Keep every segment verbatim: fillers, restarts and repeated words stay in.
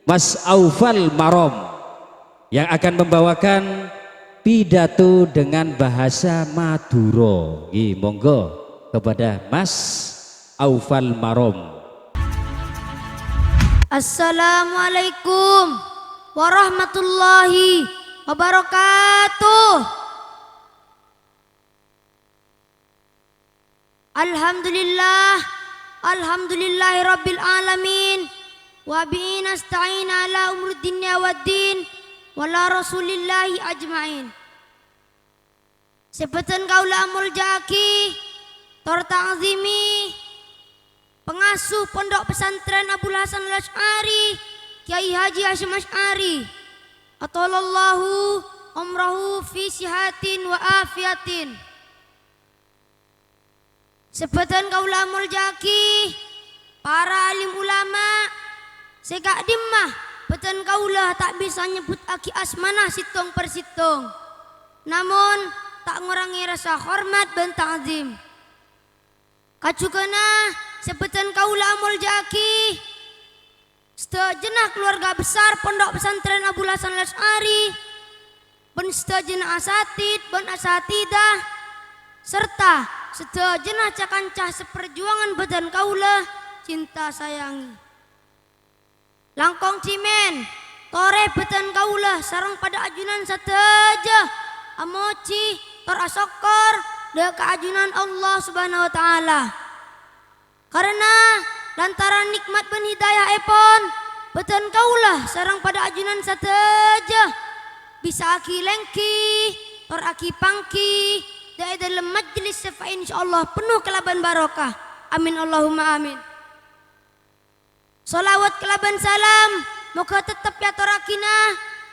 Mas Aufal Marom yang akan membawakan pidato dengan bahasa Madura. Nggih, monggo kepada Mas Aufal Marom. Assalamualaikum warahmatullahi wabarakatuh. Alhamdulillah, alhamdulillahi rabbil alamin, wa bihi nasta'in ala umuri dunya waddin, wa ala rasulillahi ajma'in. Sè bhâdhân kaulâ amoljâ'aghi, tor ta'zimi, pangasuh Pondok Pesantren Abul Hasan Al-Asy'ari, Kyai Haji Hasyim Asy'ari, athalallahu umrahu fi sihatin wa afiyatin. Sè bhâdhân kaulâ amoljâ'aghi, para alim ulama, sè ka'dimma bhâdhân kaulâ ta' bisa nyebbhuttaghi asmana sèttong per sèttong. Namon, ta' ngorangè rasa hormat bân ta'zim. Kajughâna sè bhâdhân kaulâ amoljâ'aghi, sadhâjâna keluarga besar Pondok Pesantren Abul Hasan Al-Asy'ari, bân sadhâjâna asatid bân asatidah, sarta sadhâjâna ca-kanca saparjuwangan bhâdhân kaulâ cinta sayangi. Langkong cèmèn, torè bhâdhân kaulâ sareng padâ ajunan sadhâjâ amojhi tor asokkor dâ' ka ajunan Allah Subhanahu wa Ta'ala. Karana lantaran nè'mat bân hidayaèpon, bhâdhân kaulâ sareng padâ ajunan sadhâjâ bisa aghi-lèngghi, tor aghi-pangghi, dâ' è dâlem majlis sè fa insyaallah penno kalabân barokah. Amin, Allahumma amin. Shalawat kalabân salam moghâ tettep èatorraghina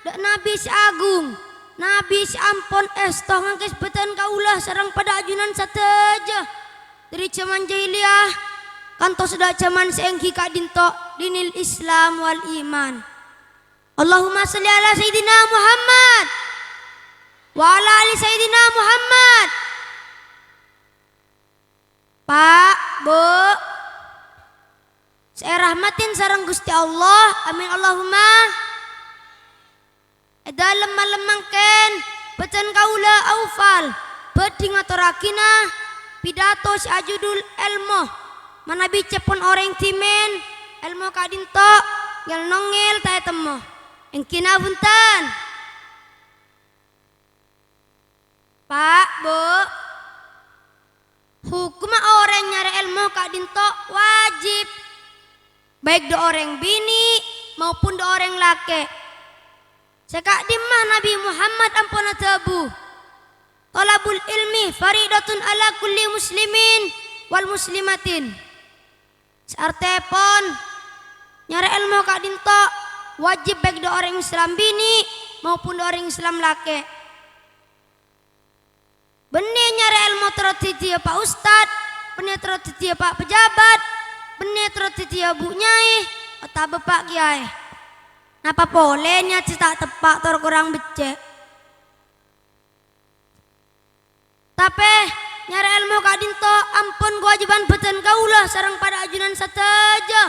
dâ' Nabbhi sè agung, Nabbhi sè ampon èsto ngangkès bhâdhân kaulâ sareng padâ ajunan sadhâjâ. Dâri jhâman jahiliyah kantos dâ' jhâman sè èngghi ka'dinto dinil Islam wal iman. Allahumma shalli ala Sayyidina Muhammad wa ala ali Sayyidina Muhammad. Pa', Bu', sè èrahmatin sareng Ghustè Allah, amin Allahumma. È dâlem malem mangkèn, bhâdhân kaulâ Aufal bhâdhi ngatorraghina pidato sè ajudul Èlmo. Manabi cèpon orèng dhimèn, èlmo ka'dinto ngèl-nongngèl ta' ètemmo. Èngghina bhunten. Pa', Bu', hokomma orèng nyarè èlmo ka'dinto wajib, baik dâ' orèng binè' maupun dâ' orèng lakè'. Sè ka'dimma Nabbhi Muhammad ampon adhâbu, "Thalabul ilmi faridatun ala kulli muslimin wal muslimatin." Sè artèpon, nyarè èlmo ka'dinto wajib baik dâ' orèng Islam binè' maupun dâ' orèng Islam lakè'. Bânnè nyarè èlmo terro dhâddhiyâ pa' ustad, bânnè terro dhâddhiyâ pa' pejabat, bânnè terro dhâddhiyâ bu' nyai, otabâ pa' kèyaè. Napa polè niyat sè ta' teppa' tor korang beccè'? Tapè, nyarè èlmo ka'dinto ampon kawâjibhân bhâdhân kaulâ sareng padâ ajunan sadhâjâ.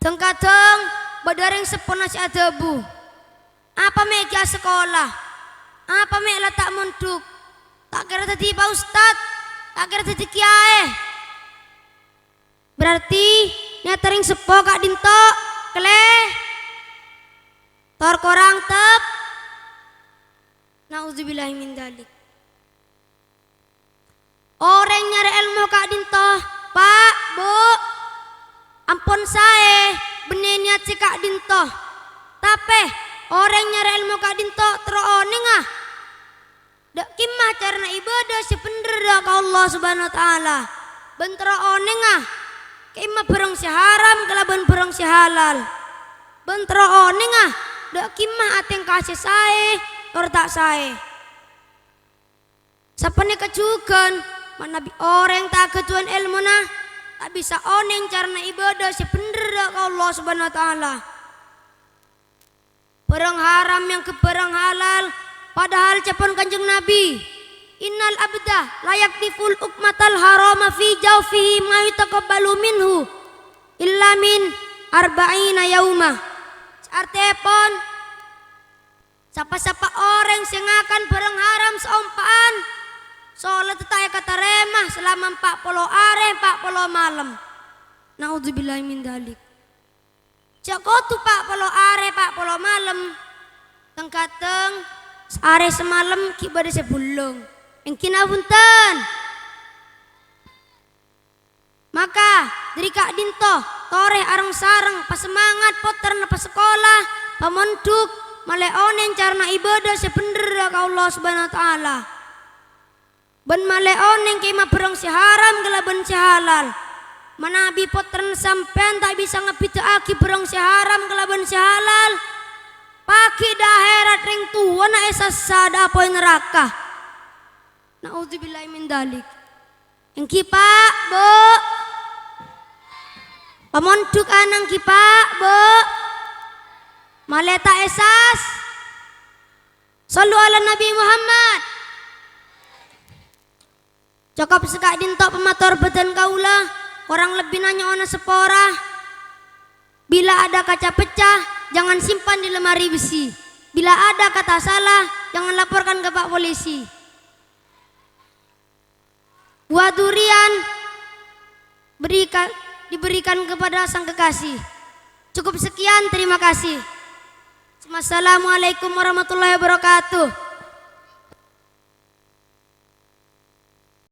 Dhâng-kadhâng bâdâ rèng seppona sè adhâbu, "Apa mè' ghi' asakola? Apa mè' la ta' mondhuk? Ta' kèra dhâddhi pa' ustad, ta' kèra dhâddhi kèyaè." Berarti niyatta rèng seppo ka'dinto kèlè-, tor korang tep-, Na'udzubillahi min dzalik. Orèng nyarè èlmo ka'dinto, Pa', Bu', ampon saè, bânnè niyat sè ka'dinto. Tapè, orèng nyarè èlmo ka'dinto terro onènga dâ' kemma carana ibâdâ sè bhendher dâ' ka Allah Subhanahu wa Ta'ala, bân terro onènga kemma bhârâng sè haram kalabân bhârâng sè halal, bân terro onènga dâ' kemma atèngka sè saè tor ta' saè. Sapanèka jhughân, manabi orèng ta' aghâdhuwân èlmona, ta' bisa onèng carana ibâdâ sè bhendher dâ' ka Allah Subhanahu wa Ta'ala. Bhârâng haram èangghep bhârâng halal, padahal ca'èpon Kanjeng Nabi, "Innal abda la yaqdhiful uqmatal harama fi jawfihi ma yutaqabbalu minhu illa min arba'ina yauma." Artèpon, sapa-sapa orèng sè ngakan bhârâng haram saompa'an, sholata ta' èkatarèma salama empa' polo arè, empa' polo malem. Naudzubillahi min dzalik. Jhâ' kodhu empa' polo arè, empa' polo malem. Teng-ghâteng, saarè samalem ghi' bâdâ sè bulâng. Èngghi napa bhunten? Maka, dhâri ka'dinto, torè areng-sareng, pasemangat pottrana pasakola, pamondhuk, malè onèng carana ibâdâ sè bhendher ka Allah Subhanahu wa Ta'ala. Bân malè onèng kèma bhârâng sè haram kalabân sè halal. Manabi pottrana sampèyan ta' bisa ngabbhidhâ'aghi bhârâng sè haram kalabân sè halal, pagghi' dâ' ahèrat rèng towana èsassa dâ' apoy naraka. Naudzubillahi min dzalik. Èngghi, Pa', Bu'? Pamondhuk ana' èngghi, Pa', Bu'? Malè ta' èsas? Shallu ala Nabi Muhammad. Cokop saka'dinto pamator bhâdhân kaulâ, korang lebbina nyo'ona sapora. Bila ada kaca pecah, jangan simpan di lemari besi. Bila ada kata salah, jangan laporkan ke Pak Polisi. Buah durian berika-, diberikan kepada sang kekasih. Cukup sekian, terima kasih. Wassalamualaikum warahmatullahi wabarakatuh.